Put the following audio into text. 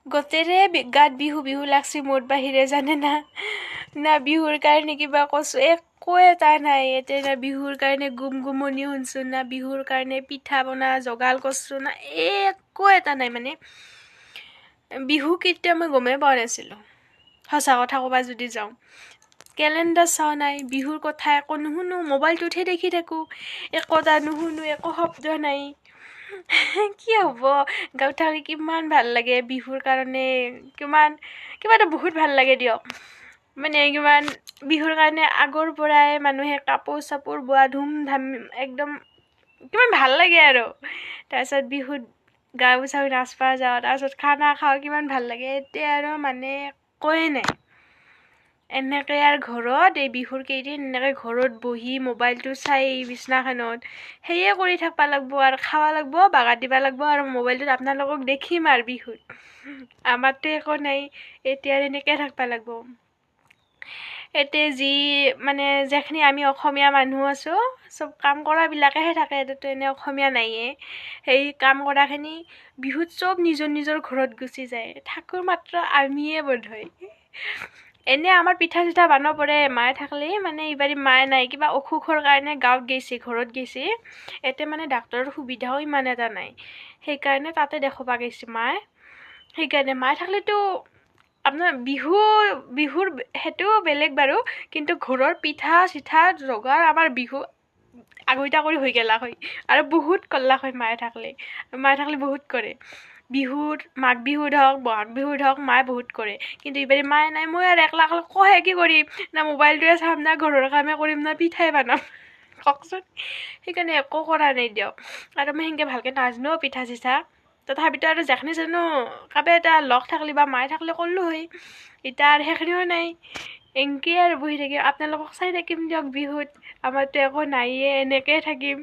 গোটেৰে গাত বিহু বিহু লাগছি মোৰ বাহিৰে, জানে না? না বিহুৰ কাৰণে কিবা কছোঁ, একো এটা নাই ইয়াতে। না বিহুৰ কাৰণে গুম গুমনি শুনছোঁ, না বিহুৰ কাৰণে পিঠা পনা যোগাৰ কৰছোঁ, না একো এটা নাই। মানে বিহু কেতিয়া মই গমেই পোৱা নাছিলোঁ, সঁচা কথা ক'বা যদি যাওঁ। কেলেণ্ডাৰ চোৱা নাই, বিহুৰ কথা একো নুশুনো, মোবাইলটোতহে দেখি থাকোঁ, একো এটা নুশুনো, একো শব্দ নাই। কি হ'ব? গাঁৱত থাকি কিমান ভাল লাগে বিহুৰ কাৰণে, কিমান কিবা এটা বহুত ভাল লাগে দিয়ক। মানে কিমান বিহুৰ কাৰণে আগৰ পৰাই মানুহে কাপোৰ চাপোৰ বোৱা ধুম ধাম, একদম কিমান ভাল লাগে আৰু। তাৰপিছত বিহুত গাঁও চাওঁ, নাচবা যাওঁ, তাৰপিছত খানা খাওঁ, কিমান ভাল লাগে। এতিয়া আৰু মানে একোৱে নাই। এনেকৈ আৰু ঘৰত এই বিহুৰ কেইদিন এনেকৈ ঘৰত বহি মোবাইলটো চাই বিছনাখনত সেয়ে কৰি থাকিব লাগব আৰু খাব লাগব, বাগাৰ দিব লাগব আৰু মোবাইলটোত আপোনালোকক দেখিম আৰু বিহুত। আমাৰতো একো নাই এতিয়া, এনেকৈ থাকিব লাগব। এতিয়া যি মানে যিখিনি আমি অসমীয়া মানুহ আছোঁ, চব কাম কৰাবিলাকেহে থাকে, এইটোতো এনে অসমীয়া নাইয়ে। সেই কাম কৰাখিনি বিহুত চব নিজৰ নিজৰ ঘৰত গুচি যায়, থাকোঁ মাত্ৰ আমিয়ে বোধহয়। এনে আমাৰ পিঠা চিঠা বনাব পাৰে মায়ে থাকলে, মানে এইবাৰি মায়ে নাই, কিবা অসুখৰ কাৰণে গাঁৱত গৈছে, ঘৰত গৈছে। ইয়াতে মানে ডাক্তৰৰ সুবিধাও ইমান এটা নাই, সেইকাৰণে তাতে দেখুৱাব গৈছে মায়ে। সেইকাৰণে মায়ে থাকলেতো আপোনাৰ বিহু বিহুৰ সেইটো বেলেগ বাৰু, কিন্তু ঘৰৰ পিঠা চিঠা যোগাৰ আমাৰ বিহু আগতীয়া কৰি হৈ গেলাক হয় আৰু বহুত কৰলাক হয় মায়ে থাকলে। মায়ে থাকলে বহুত কৰে বিহুত, মাঘ বিহুত হওক, বহাগ বিহুত হওক, মায়ে বহুত কৰে। কিন্তু এইবাৰি মায়ে নাই, মই আৰু একলা একলা কহে কি কৰিম? না মোবাইলটোৱে চাম, না ঘৰৰ কামে কৰিম, না পিঠাই বনাম, কওকচোন? সেইকাৰণে একো কৰা নাই দিয়ক। আৰু মই সেনেকৈ ভালকৈ নাজানো পিঠা চিঠা, তথাপিতো আৰু যিখিনি জানো কাৰোবাৰ এটা লগ থাকলি বা মায়ে থাকলে কৰিলোঁ হয়। এতিয়া আৰু সেইখিনিও নাই, এনেকেই আৰু বহি থাকিম, আপোনালোকক চাই থাকিম দিয়ক বিহুত। আমাৰতো একো নাইয়ে, এনেকৈয়ে থাকিম।